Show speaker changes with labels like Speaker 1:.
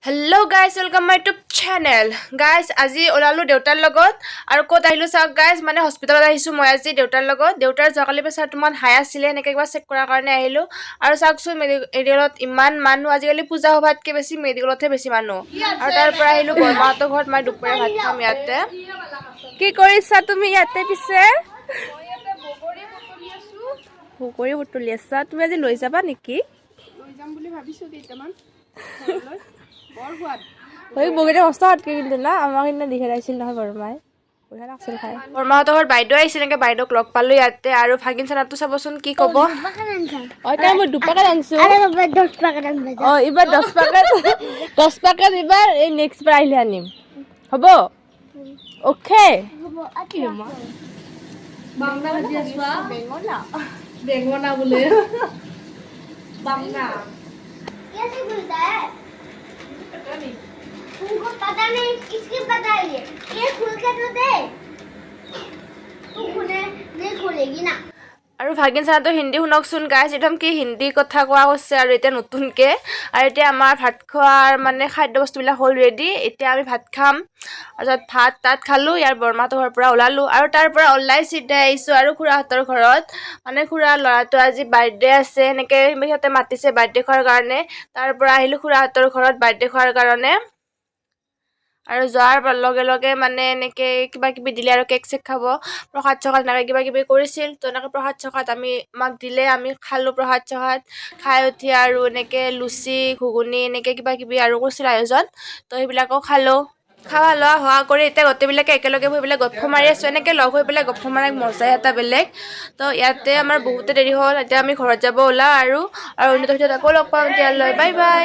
Speaker 1: Hello guys, welcome my YouTube channel. Guys, আজি ওলালোঁ দেউতাৰ লগত আৰু ক'ত আহিলোঁ চাওক গাইজ। মানে হস্পিটেলত আহিছোঁ মই আজি দেউতাৰ লগত। দেউতাৰ যোৱাকালি প্ৰেছাৰটো ইমান হাই আছিলে, সেনেকৈ কিবা চেক কৰাৰ কাৰণে আহিলোঁ। আৰু চাওকচোন, মেডিকেলত ইমান মানুহ। আজিকালি পূজা সভাতকৈ বেছি মেডিকেলতহে বেছি মানুহ। আৰু তাৰ পৰা আহিলোঁ বৰমাহঁতৰ ঘৰত। মই দুপৰীয়া ভাত খাম ইয়াতে। কি কৰিছা তুমি ইয়াতে পিছে? বগৰী বুটলি আছা তুমি? আজি লৈ যাবা নেকি?
Speaker 2: লৈ যাম বুলি ভাবিছোঁ কেইটামান ঘৰলৈ। বৰ সোৱাদ।
Speaker 1: হয়, বগৰীটা মস্ত সোৱাদকে কিন্তু না। আমাক সেইদিনা দি খেলাইছিল নহয় বৰমাই, বঢ়িয়া লাগছিল খাই। বৰমাহঁতৰ ঘৰত বাইদেউ আহিছিল, এনেকে বাইদেউক লগ পালো ইয়াতে। আৰু ভাগিন চানাটো চাবচোন, কি ক'ব। অ, তাই মই 2 পেকেট আনিছো।
Speaker 3: 10 পেকেট আনবা।
Speaker 1: অ, এইবাৰ 10 পেকেট, 10 পেকেট এইবাৰ। এই নেক্সট বাৰ আহিলে আনিম, হ'ব? অ'কে।
Speaker 2: বাংলা ভাজি আছো। বেঙেনা বোলে বাংলা।
Speaker 3: कैसे खुलता है तुमको पता नहीं? किसकी पता है? ये खुल के तो दे। तू खुले नहीं, खुलेगी ना।
Speaker 1: আৰু ভাগিন চানাটো হিন্দী শুনকচোন গাইজ, একদম কি হিন্দী কথা কোৱা হৈছে আৰু এতিয়া নতুনকৈ। আৰু এতিয়া আমাৰ ভাত খোৱাৰ মানে খাদ্য বস্তুবিলাক হ'ল ৰেডি। এতিয়া আমি ভাত খাম। তাৰপিছত ভাত তাত খালোঁ। ইয়াৰ বৰমাহঁতৰ ঘৰৰ পৰা ওলালোঁ আৰু তাৰ পৰা ওলাই চিধাই আহিছোঁ আৰু খুৰাহঁতৰ ঘৰত। মানে খুৰাৰ ল'ৰাটো আজি বাৰ্থডে আছে, সেনেকৈ সিহঁতে মাতিছে বাৰ্থডে খোৱাৰ কাৰণে। তাৰ পৰা আহিলোঁ খুৰাহঁতৰ ঘৰত বাৰ্থডে খোৱাৰ কাৰণে। আৰু যোৱাৰ লগে লগে মানে এনেকৈ কিবা কিবি দিলে আৰু কেক চেক খাব, প্ৰসাদ চসাদ এনেকৈ কিবা কিবি কৰিছিল। তো এনেকৈ প্ৰসাদ চসাদ আমি আমাক দিলে, আমি খালোঁ। প্ৰসাদ চসাদ খাই উঠি আৰু এনেকৈ লুচি, ঘুগুনি, এনেকৈ কিবা কিবি আৰু কৰিছিল আয়োজন। তো সেইবিলাকো খালোঁ। খোৱা লোৱা হোৱা কৰি এতিয়া গোটেইবিলাকে একেলগে বহি পেলাই গপ্প মাৰি আছোঁ। এনেকৈ লগ হৈ পেলাই গপ্প মাৰাৰ মজাই এটা বেলেগ। তো ইয়াতে আমাৰ বহুতে দেৰি হ'ল। এতিয়া আমি ঘৰত যাব ওলাওঁ আৰু আৰু অন্য ভিডিঅ'ত আকৌ লগ পাম। তেতিয়ালৈ বাই বাই।